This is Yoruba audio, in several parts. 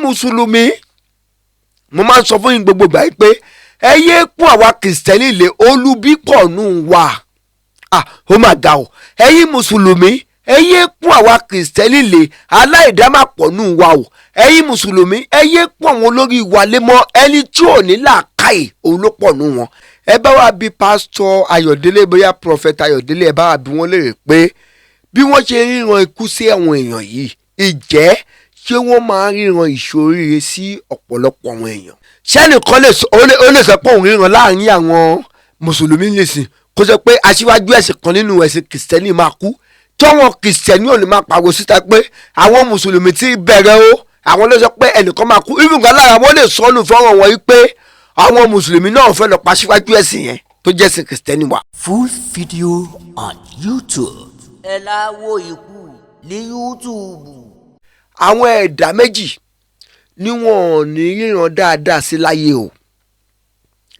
Ẹ̀yin mùsùlùmí, mo máa ń sọ fún yín gbogbo ìgbà yìí pé ẹ yé kún àwa kìrìsìtẹ́nì lé, olubi pọ̀ nù wá. Ah, ó mà ga o! Ẹ̀yin mùsùlùmí, ẹ yé kún àwa kìrìsìtẹ́nì lé, aláìdámàpọ̀ nù wa o. Ẹ̀yin mùsùlùmí, ẹ yé kún àwọn olórí wa lé mọ́. Ẹni tí ò ní làákàyè, òun ló pọ̀ nù wọn. Ẹ bá wa bí Pásítọ̀ Ayọ̀délé, bóyá Prophet Ayọ̀délé, ẹ bá wa bí wọ́n léèrè pé bí wọ́n ṣe ríran ikú sí àwọn èèyàn yìí, ìjẹ́ ṣé wọ́n máa ń ríran ìṣoríire sí ọ̀pọ̀lọpọ̀ àwọn èèyàn? Sẹ́nìkan lè sọ, ó lè sọ pé òun ríran láàrin àwọn mùsùlùmí nìsín, kó sọ pé aṣíwájú ẹ̀sìn kan nínú ẹ̀sìn kìrìsìtẹ́nì máa kú, tọ́wọ́n kìrìsìtẹ́nì ò ní máa pariwo síta pé àwọn mùsùlùmí ti bẹ̀rẹ̀ o, àwọn ló sọ pé ẹnìkan máa kú? Ibùgbọ́n lára wọn lè sọnù fọ́nrán wọn yìí pé àwọn mùsùlùmí náà fẹ́ lọ pa aṣíwájú ẹ̀sìn yẹn tó jẹ́ ẹ̀sìn kìrìsìtẹ́nì wa. Full video on YouTube. Ẹ la wo ikú ní YouTube. Àwọn ẹ̀dá méjì ni wọn ò ní ríran dáadáa sí láyé o.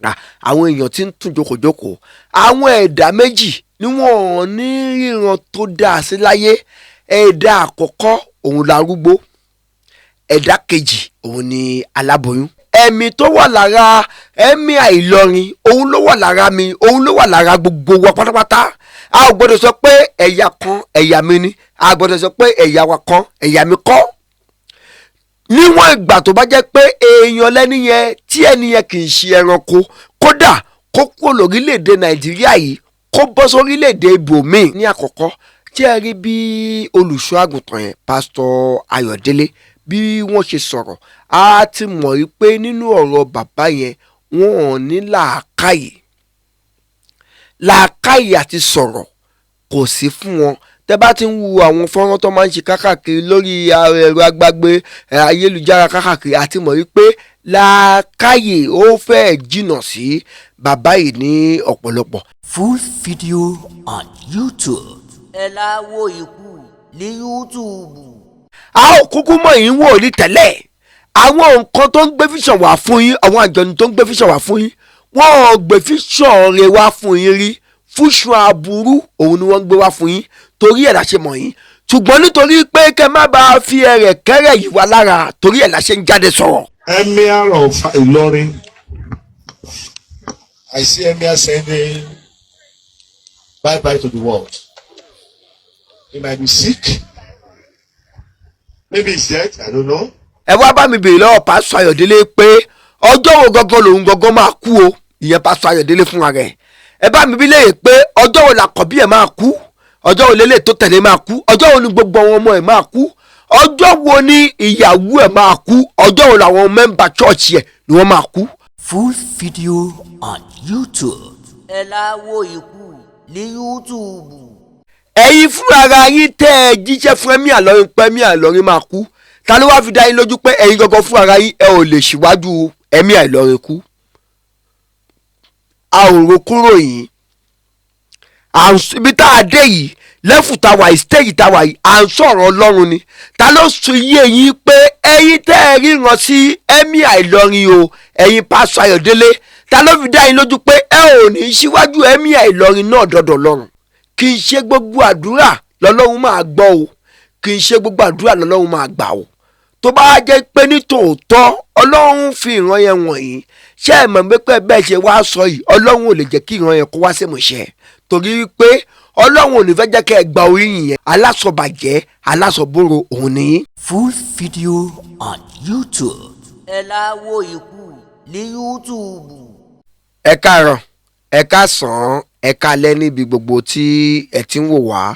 Ah, àwọn èèyàn tí ń tún jókòjókòó, àwọn ẹ̀dá méjì ni wọn ò ní ríran tó dáa sí láyé. Ẹ̀dá àkọ́kọ́, òun larúgbó. Ẹ̀dá kejì, òun ni aláboyún. Ẹ̀mí tó wà lára Emir Ìlọrin, òun ló wà lára mi, òun ló wà lára gbogbo wa pátápátá. A ò gbọ́dọ̀ sọ pé ẹ̀yà kan, ẹ̀yà mi ni. A gbọ́dọ̀ sọ pé ẹ̀yà wa kan, ẹ̀yà mi kọ́. Níwọ̀n ìgbà tó bá jẹ́ pé èèyàn lẹ́ni yẹn, tí ẹni yẹn kì í ṣe ẹranko, kódà kó kúrò lórílẹ̀‐èdè Nàìjíríà yìí, kó bọ́ sórílẹ̀‐èdè ibòmíì. Ní àkọ́kọ́, tí ẹ rí bí olùṣọ́ àgùntàn yẹn, Pásítọ̀ Ayọ̀délé, bí wọ́n ṣe sọ̀rọ̀, a ti mọ̀ wípé nínú ọ̀rọ̀ bàbá yẹn, wọn ò ní làákàyè. Làákàyè àti sọ̀rọ̀ kò sí fún wọn. Tẹ́ bá ti ń wo àwọn fọ́nrán tó máa ń ṣe kákàkiri lórí ẹ̀rọ agbágbé ayélujára kákàkiri, àti mọ̀ wípé làákàyè ó fẹ́ẹ̀ jìnnà sí bàbá yìí ní ọ̀pọ̀lọpọ̀. Full video on YouTube. Ẹ la wo ikú ní YouTube. A ò kúkú mọ̀ yín wò ní tẹ́lẹ̀. Àwọn nǹkan tó ń gbé vision wá fún yín, àwọn àjọyìn tó ń gbé vision wá fún yín, wọ́n ò gbé vision rẹ̀ wá fún yín rí. Vision aburú, òun ni wọ́n ń gbé wá fún yín. Torí ẹ̀ la ṣe mọ̀ yín. Ṣùgbọ́n nítorí pé kẹ́ má bàa fi ẹ̀rẹ̀ kẹ́rẹ̀ yìí wá lára, torí ẹ̀ la ṣe ń jáde sọ̀rọ̀. Emir of Ilorin. I see Emir sending bye bye to the world. He might be sick. Maybe he's dead. I don't know. Ẹ wá bá mi bèèrè lọ́wọ́ Pásítọ̀ Ayọ̀délé pé ọjọ́ wo gangan lòun gangan máa kú o. Ìyẹn Pásítọ̀ Ayọ̀délé fúnra rẹ̀, ẹ bá mi bí léèrè pé ọjọ́ wo làkọ́bí ẹ̀ máa kú, ọjọ́ wo lélẹ̀ tó tẹ̀lé máa kú, ọjọ́ wo ni gbogbo àwọn ọmọ ẹ̀ máa kú, ọjọ́ wo ni ìyàwó ẹ̀ máa kú, ọjọ́ wo làwọn member church ẹ̀ ni wọ́n máa kú. Full video on YouTube. Ẹ la wo ikú ní YouTube. Ẹ̀yin fúnra ara yín tẹ́ ẹ jíṣẹ́ fún Emir Ìlọrin pé Emir Ìlọrin máa kú, ta ló wá fi dá yín lójú pé ẹ̀yin gangan fúnra ara yín, ẹ ò lè ṣíwájú Emir Ìlọrin kú? A ò ro kúrò yìí. Ibi tá a dé yìí, level tá a wà yìí, stage tá a wà yìí, à ń sọ̀rọ̀ Ọlọ́run ni. Ta ló sọ iye yín pé ẹ̀yin tẹ́ ẹ ríran sí Emir Ìlọrin o, ẹ̀yin Pásítọ̀ Ayọ̀délé, ta ló fi dá yín lójú pé ẹ ò ní síwájú Emir Ìlọrin náà dọ̀dọ̀ lọ́run? Kì í ṣe gbogbo àdúrà lọ́lọ́run máa gbọ́ o. Kì í ṣe gbogbo àdúrà lọ́lọ́run máa gbà o. Tó bá jẹ́ pé ní tòótọ́ Ọlọ́run fi ìran yẹn wọ̀nyí, ṣé ẹ mọ̀ pé bẹ́ẹ̀ ṣe wá sọ yìí, Ọlọ́run ò lè jẹ́ kí ìran yẹn kó wá sí ìmúṣẹ, torí wípé Ọlọ́run ò ní fẹ́ jẹ́ kẹ́ ẹ gba oríyìn yẹn. Alásọ̀bàjẹ́, alásọ̀bòrò, òun nìyí. Full video on YouTube. Ẹ la wo ikú ní YouTube. Ẹ káàárọ̀, ẹ káàsán, ẹ káalẹ́ níbi gbogbo tí ẹ ti ń wò wá.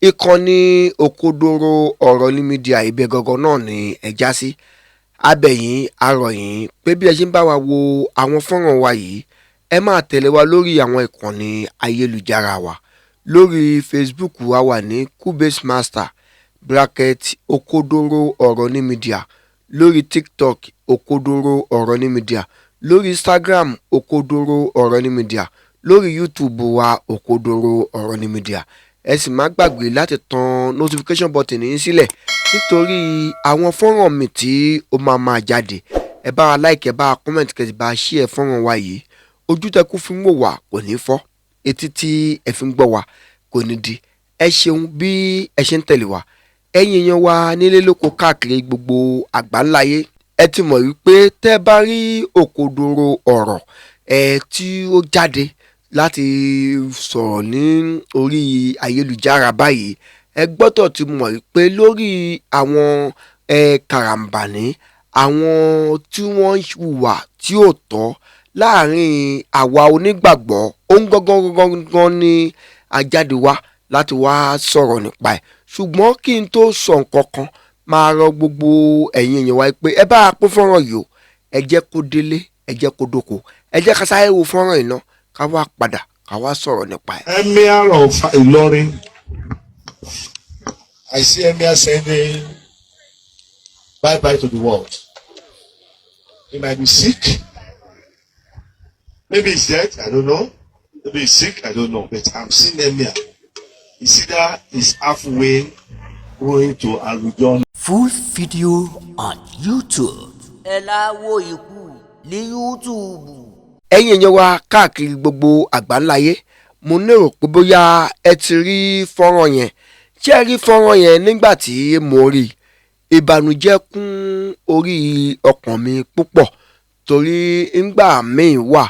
Ìkànnì Òkodoro Ọ̀rọ̀ ní media, ibẹ̀ gangan náà ni ẹ já sí. Abẹ̀yìn arọ̀yìn pé bí ẹ ṣe ń bá wa wo àwọn fọ́nrán wa yìí, ẹ máa tẹ̀lé wa lórí àwọn ìkànnì ayélujára wa. Lórí Facebook wa, wà ní Cubase Master bracket Òkodoro Ọ̀rọ̀ ní media. Lórí TikTok, Òkodoro Ọ̀rọ̀ ní media. Lórí Instagram, Òkodoro Ọ̀rọ̀ ní media. Lórí YouTube wa, Òkodoro Ọ̀rọ̀ ní media. Ẹ sì má gbàgbé láti tan notification button yín sílẹ̀, nítorí àwọn fọ́nrán mi tí ó máa máa jáde. Ẹ bá wa like, ẹ bá wa comment, kẹ́ sì bá wa share fọ́nrán wa yìí. Ojú tẹ kú fi ń wò wá kò ní fọ́, etí tí ẹ fi ń gbọ́ wá kò ní di. Ẹ ṣeun bí ẹ ṣe ń tẹ̀lé wa, ẹ̀yin èèyàn wa nílé lóko káàkiri gbogbo àgbáńláyé. Ẹ ti mọ̀ wípé tẹ́ bá rí òkodoro ọ̀rọ̀ ẹ tí ó jáde láti sọ̀rọ̀ ní orí ayélujára báyìí, ẹ gbọ́dọ̀ ti mọ̀ wípé lórí àwọn karambani, àwọn tí wọ́n ń hùwà tí ò tọ́ láàrin àwa onígbàgbọ́, ohun gangan gangan gangan ni a jáde wá láti wá sọ̀rọ̀ nípa ẹ̀. Ṣùgbọ́n kí n tó sọ nǹkan kan, máa rọ gbogbo ẹ̀yin èèyàn wa pé ẹ bá a pín fọ́nrán yìí o. Ẹ jẹ́ kó délé, ẹ jẹ́ kó dóko. Ẹ jẹ́ ká sáré wo fọ́nrán yìí ná, ká wá padà ká wá sọ̀rọ̀ nípa ẹ̀. Emir of Ilorin. I see Emir sending bye bye to the world. He might be sick. Maybe he's dead. I don't know. Maybe he's sick. I don't know. But I'm seeing Emir. It's either he's halfway going to Arujon. Full video on YouTube. Ẹ láwo ikú ní YouTube. Ẹ̀yin èèyàn wa káàkiri gbogbo àgbáńláyé, mo lérò pé bóyá ẹ ti rí fọ́nrán yẹn. Ṣé ẹ rí fọ́nrán yẹn? Nígbà tí mo rí i, ìbànújẹ́ kún orí ọkàn mi púpọ̀, torí ńgbà míì wà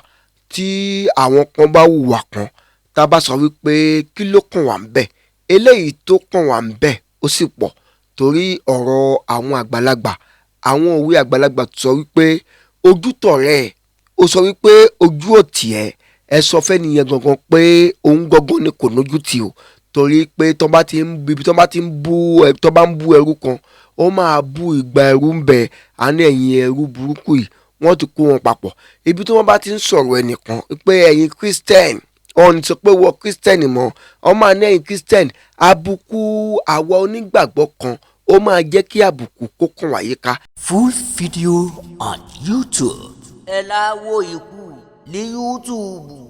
tí àwọn kan bá hùwà kan, tá a bá sọ wípé kí ló kàn wá ń bẹ̀, eléyìí tó kàn wá ń bẹ̀ ó sì pọ̀, torí ọ̀rọ̀ àwọn àgbàlagbà, àwọn òwe àgbàlagbà sọ wípé ojú tọ̀rẹ́ ẹ̀, ó sọ wípé ojú ò tì ẹ́, ẹ sọ fẹ́niyẹn gangan pé òun gangan ni kò nójú tì o, torí pé tó bá ti ń ibi tó bá ti ń bú ẹ, tó bá ń bú ẹrú kan, ó máa bú ìgbà ẹrú ń bẹ. Á ní ẹ̀yìn ẹrú burúkú yìí, wọ́n ti kó wọn papọ̀. Ibi tí wọ́n bá ti ń sọ̀rọ̀ ẹnìkan pé ẹ̀yin Christian, ọ̀n sọ pé wọ́n Christian mọ́, wọ́n máa ní ẹ̀yin Christian. Àbùkù àwa onígbàgbọ́ kan, ó máa jẹ́ kí àbùkù kó kàn wáyé ká. Full video on YouTube. Ẹ láwo ikú ní YouTube.